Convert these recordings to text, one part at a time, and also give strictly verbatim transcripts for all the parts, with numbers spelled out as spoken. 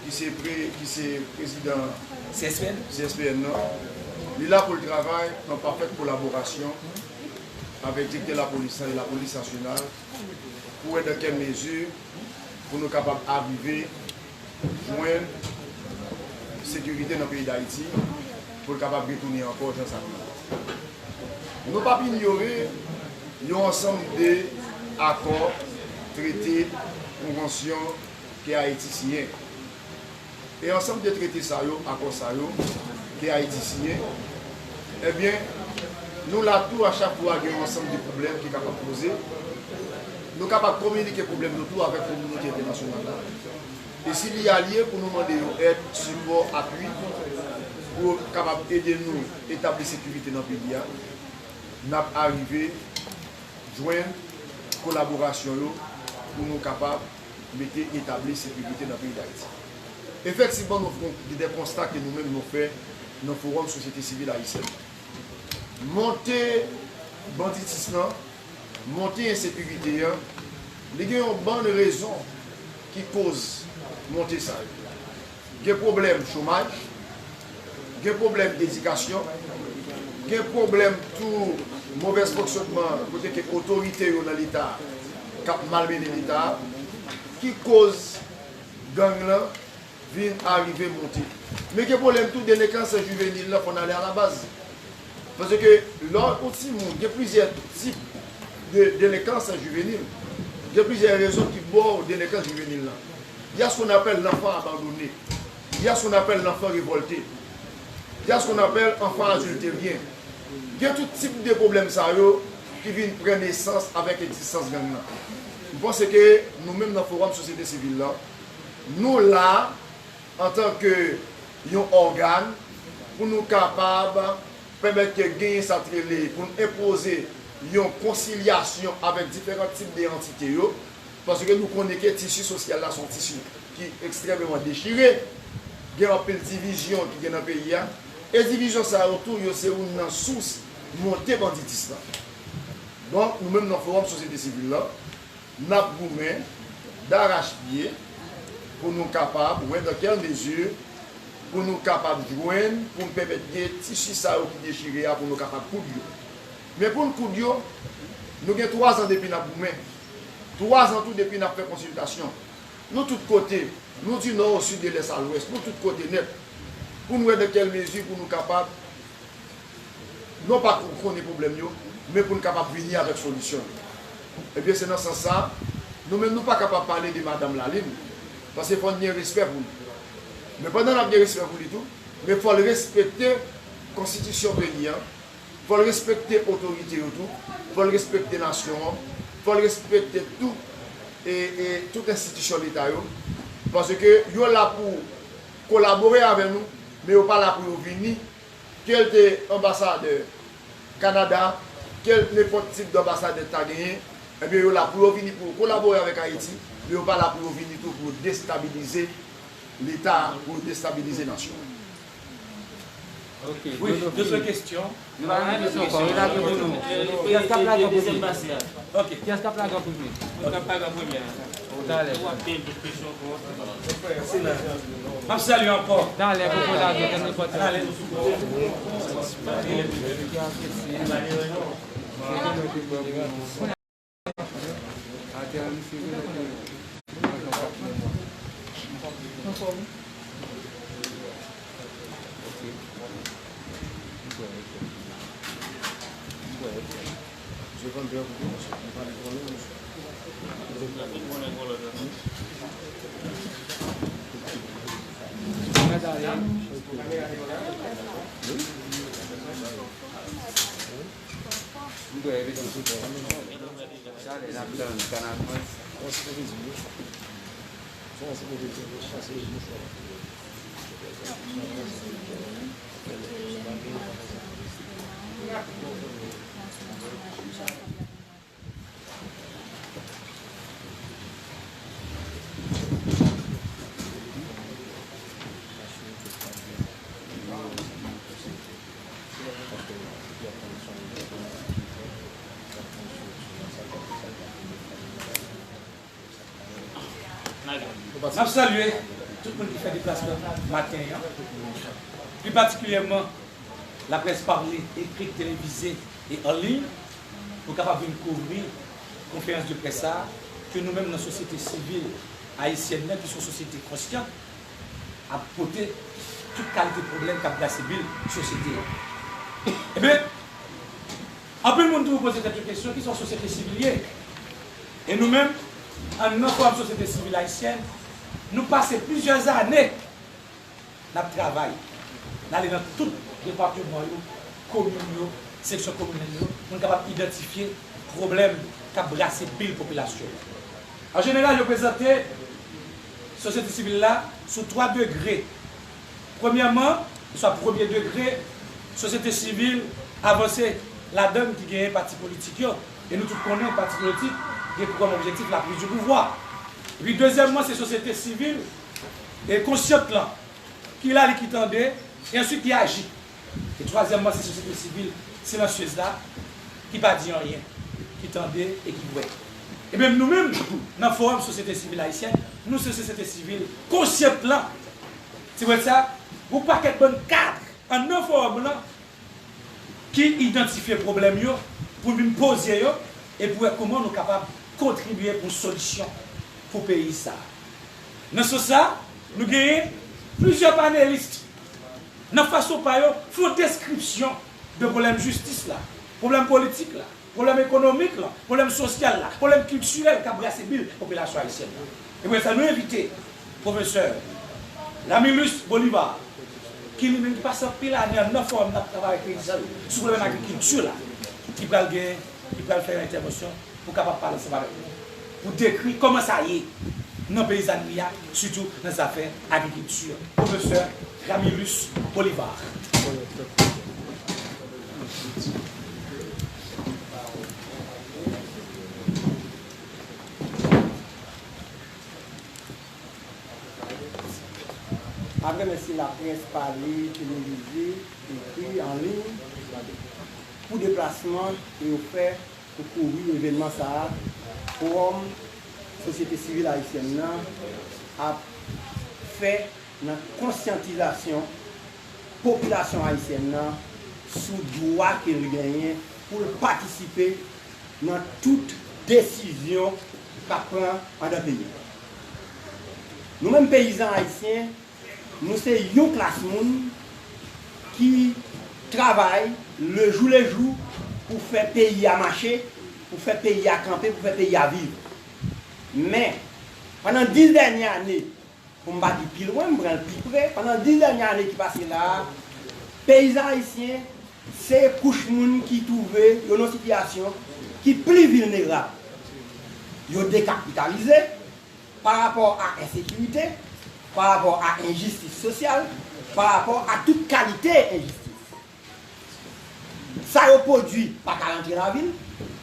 ki se pre-, ki se prezidan C S P N? C S P N nan, li la pou l travay an pafèt kolaborasyon avèk direktè lapolis lan e lapolis nasyonal pou wè dans quelle mesure pou nou kapab arive jwenn sekirite nan peyi Dayiti, pou l kapab retounen ankò jan sa dwe ye. Nou p ap inyore yon ansanm de akò, trete, konvansyon ke Ayiti siyen. E ansanm de trete sa yo, akò sa yo, ke Ayiti siyen, ebyen, nou la tou a chak fwa gen yon ansanm de pwoblèm ki kapab poze, nou kapab kominike pwoblèm nou tou avèk kominote entènasyonal la. E si li alye pou nou mande yo èd, sipò, apui, pou yo kapab ede nou etabli sekirite nan peyi a, n ap arive jwenn kolaborasyon yo pou nou kapab mete etabli sekirite nan peyi Dayiti. Efektivman, nou fè de konsta ke nou menm nou fè nan Fowòm Sosyete Sivil Ayisyèn. Monte banditis lan, monte ensekirite an, li gen yon bann rezon ki koz monte sa yo. Gen pwoblèm chomaj, gen pwoblèm edikasyon, gen pwoblèm tou movèz fonksyònman kote ke otorite yo nan Leta k ap malmennen Leta a, ki koz gang lan vin arive monte. Men gen pwoblèm tou delenkans jivenil lan, fò n ale a la baz. Paske lè yon timoun, gen plizyè tip de delenkans jivenil, gen plizyè rezon ki ba w delenkans jivenil lan. Il y a ce qu'on appelle l'enfant abandonné. Il y a ce qu'on appelle l'enfant révolté. Il y a ce qu'on appelle enfant adultérien. Gen tout tip de pwoblèm sa yo ki vin pran nesans avèk egzistans gang lan. M panse ke nou menm nan Fowòm Sosyete Sivil lan, nou la antanke yon ògàn pou nou kapab pèmèt ke genyen sa k rele pou n enpoze yon konsilyasyon avèk diferan tip de antite yo, paske nou konnen ke tisi sosyal la se yon tisi ki ekstrèmeman dechire, gen anpil divizyon ki gen nan peyi a, e divizyon sa yo tou, yo se youn nan sous monte banditis lan. Donk, nou menm nan Fowòm Sosyete Sivil lan, n ap goumen darachpye pou nou kapab wè dans quelle mesure pou nou kapab jwenn, pou n pèmèt gen tisi sa yo ki dechire a, pou nou kapab koud yo. Men pou n koud yo, nou gen twa zan depi n ap goumen. Twa zan tou depi n ap fè konsiltasyon. Nou tout kote, nou di nò o sid, de lès a lwès, nou tout kote nèt, pou n wè dans quelle mesure pou nou kapab non pa pou konnen pwoblèm yo, men pou n kapab vini avèk solisyon yo. Ebyen, se nan sans sa, nou menm nou pa kapab pale de Madanm Lalin, paske fò n gen respè pou li. Men pandan n ap gen respè pou li tou, men fò l respekte konstitisyon peyi a, fò l respekte otorite yo tou, fò l respekte nasyon an, fò l respekte tou, e, e tout enstitisyon Leta yo, paske yo la pou kolabore avè nou, men yo pa la pou yo vini ke l te anbasadè Kanada, ke l nenpòt tip de anbasadè ta genyen, ebyen, yo la pou yo vini pou yo kolabore avèk Ayiti, men yo pa la pou yo vini tou pou yo destabilize Leta, pou yo destabilize nasyon. Ok. Wi, dodo, dodo fini. Kesyon. Nou pa gen kesyon ankò, relage pou nou. Kiyès k ap lage an premye? Ok. Kiyès k ap lage an premye? Mwen k ap lage an premye a. Talè. W ap gen lòt kesyon ankò. M ap salye ankò. Talè, pou pou lage, tann nenpòt sa. Talè. Atè a, misye genlè te nan yon kap memwa. Anfòm? Ok. M kwè, ok. M kwè, ok. N ap salye. Tout moun ki fè deplasman maten an, pli patikilyèman laprès pale, ekri, televize e an liy, pou kapab vin kouvri konferans de près sa a, ke nou menm nan sosyete sivil ayisyèn nan, ki se yon sosyete konsyant, ap pote tout kalite pwoblèm k ap brase bil sosyete a. Ebyen, anpil moun toujou poze tèt yo kesyon, ki sa yon sosyete sivil ye? E nou menm, anndan Fowòm Sosyete Sivil Ayisyèn, nou pase plizyè zane n ap travay. N ale nan tout depatman yo, komin yo, seksyon kominal yo, pou n kapab idantifye pwoblèm k ap brase bil popilasyon an. An jeneral, yo prezante sosyete sivil la sou twa degre. Premyèman, swa premye degre, sosyete sivil avanse ladan l ki genyen pati politik yo. E nou tout konnen pati politik gen kòm objektif la prise du pouvoir. Epi dezyèmman, se sosyete sivil e konsyant lan, ki la li ki tande, e answit ki aji. E twazyèmman, se sosyete sivil silansyez la, ki pa di anyen, ki tande e ki wè. Ebyen, nou menm, nan Fowòm Sosyete Sivil Ayisyèn, nou se sosyete sivil konsyant lan. Se pou sa, yon pakèt bann kad anndan fowòm lan ki idantifye pwoblèm yo, pou n vin poze yo, e pou wè kòman nou kapab kontribye pou solisyon pou peyi sa a. Nan sans sa, nou genyen plizyè panelis, nan fason pa yo, fè yon deskripsyon de pwoblèm jistis la, pwoblèm politik la, pwoblèm ekonomik la, pwoblèm sosyal la, pwoblèm kiltirèl k ap brase bil popilasyon ayisyèn nan. E pou sa, nou envite pwofesè Ramilus Bolivar, ki li menm ki pase anpil ane anndan fowòm nan ap travay avèk peyizan yo sou pwoblèm agrikilti la, ki pral gen, ki pral fè yon entèvansyon pou kapab pale ansanm avèk nou, pou dekri kòman sa ye nan peyizanri a, sitou nan zafè agrikilti. Pwofesè Ramilus Bolivar. Ap remèsye laprès pale, televize, ekri, an liy, pou deplasman ke yo fè pou kouvri evènman sa a, Fowòm Sosyete Sivil Ayisyèn nan ap fè nan konsyantizasyon popilasyon ayisyèn nan sou dwa ke l genyen pou l patisipe nan tout desizyon k ap pran anndan peyi a. Nou menm peyizan ayisyen, nou se yon klas moun ki travay lejou lejou pou fè peyi a mache, pou fè peyi a kanpe, pou fè peyi a viv. Men, pandan dis dènye ane, pou m pa di pi lwen, m pran l pi pre, pandan dis dènye ane ki pase la a, peyizan ayisyen se kouch moun ki twouve yo nan yon sitiyasyon ki pli vilnerab. Yo dekapitalize, pa rapò a ensekirite, pa rapò a enjistis sosyal, pa rapò a tout kalite enjistis. Sa yo pwodui pa ka rantre lavil,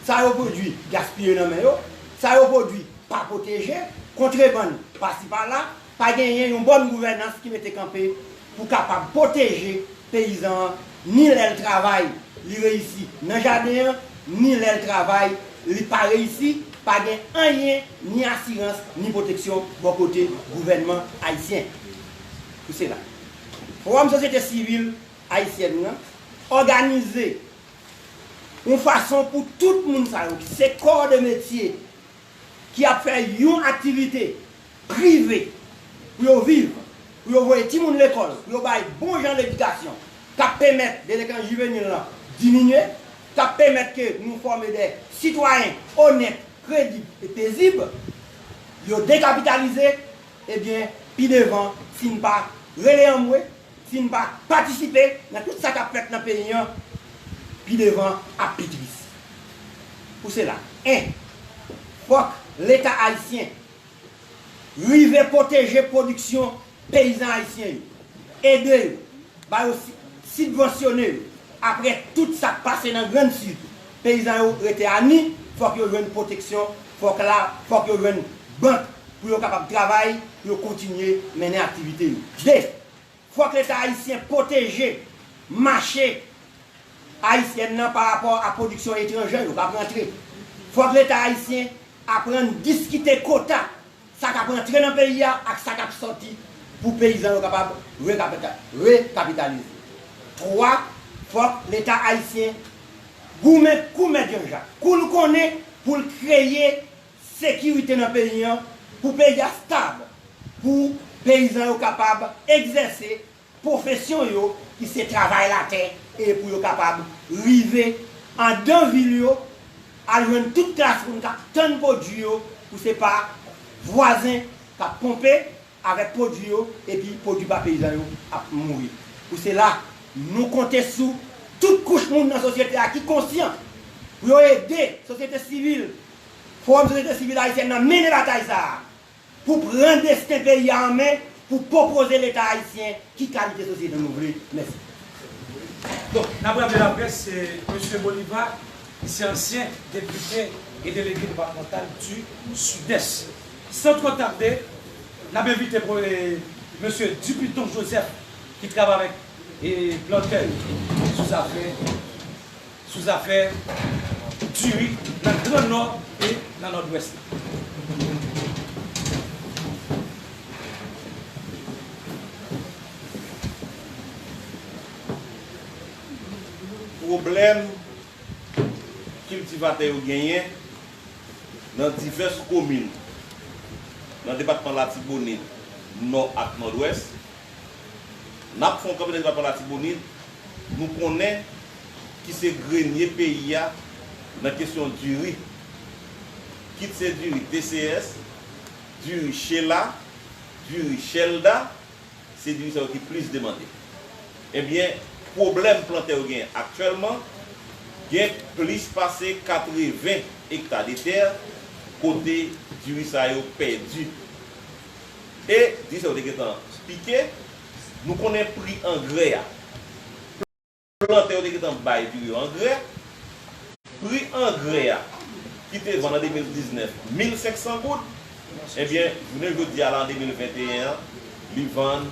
sa yo pwodui gaspiye nan men yo, sa yo pwodui pa pwoteje, kontrebann pasi pala, pa genyen yon bòn gouvènans ki mete kanpe pou kapab pwoteje peyizan an, ni lè l travay, li reyisi nan jaden an, ni lè l travay, li pa reyisi, pa gen anyen, ni asirans, ni pwoteksyon bò kote gouvènman ayisyen. Pou sela, Fowòm Sosyete Sivil Ayisyèn nan òganize yon fason pou tout moun sa yo ki se kò de metye ki ap fè yon aktivite prive pou yo viv, pou yo voye timoun lekòl, pou yo bay bon jan ledikasyon, k ap pèmèt delenkan jivenil lan diminye, k ap pèmèt ke nou fòme de sitwayen onèt, kredib e pezib, yo dekapitalize, ebyen, pi devan, si n pa rele anmwe, si n pa patisipe nan tout sa k ap fèt nan peyi an, pi devan ap pi tris. Pou sela, en, fòk Leta ayisyen rive pwoteje pwodiksyon peyizan ayisyen yo, ede yo, ba yo si-, sibvansyone yo. Apre tout sa k pase nan Grann Sid, peyizan yo rete ani, fòk yo jwenn pwoteksyon, fòk la, fòk yo jwenn bank pou yo kapab travay, pou yo kontinye mennen aktivite yo. De, fòk Leta ayisyen pwoteje mache ayisyèn nan pa rapò a pwodiksyon etranjè yo k ap rantre. Fòk Leta ayisyen aprann diskite kota sa k ap rantre nan peyi a ak sa k ap sòti pou peyizan yo kapab rekapita-, rekapitalize. Twa, fòk Leta ayisyen goumen kou Mèt Jan Jak, kou l konnen, pou l kreye sekirite nan peyi an, pou peyi a stab, pou peyizan yo kapab egzèse pwofesyon yo, ki se travay latè, e pou yo kapab rive anndan vil yo, al jwenn tout klas moun k ap tann pwodui yo, pou se pa vwazen k ap ponpe avèk pwodui yo, epi pwodui pa peyizan yo ap mouri. Pou sela, nou konte sou tout kouch moun nan sosyete a ki konsyan pou yo ede sosyete sivil, Fowòm Sosyete Sivil Ayisyèn nan mennen batay sa a, pou pran desten peyi a an men, pou pwopoze Leta ayisyen ki kalite sosyete nou vle. Mèsi. Donk, n ap raple laprès, se Mesye Bolivar, ki se ansyen depite e delege depatmantal di Sidès. San twò tade, n ap envite Mesye Dupiton Joseph, ki travay avèk plantè sou zafè sou zafè diri nan Gran Nò e nan Nòdwès la. Pwoblèm kiltivatè yo genyen nan divès komin nan depatman Latibonit, Nò ak Nòdwès. N ap fè yon kanpe nan depatman Latibonit, nou konnen ki se grenye peyi a nan kesyon diri. Kit se diri T C S, diri Shella, diri Shelda, se diri sa yo ki plis demande. Ebyen, pwoblèm plantè yo genyen aktyèlman, gen plis pase katreven ekta de tè kote diri sa yo pèdi. E diri sa yo te gentan pike, nou konnen pri angrè a. Plantè yo te gentan bay diri yo angrè. Pri angrè a ki te vann an de mil diznèf mil senk san goud, ebyen, jounen jodi a la an de mil venteyen an, li vann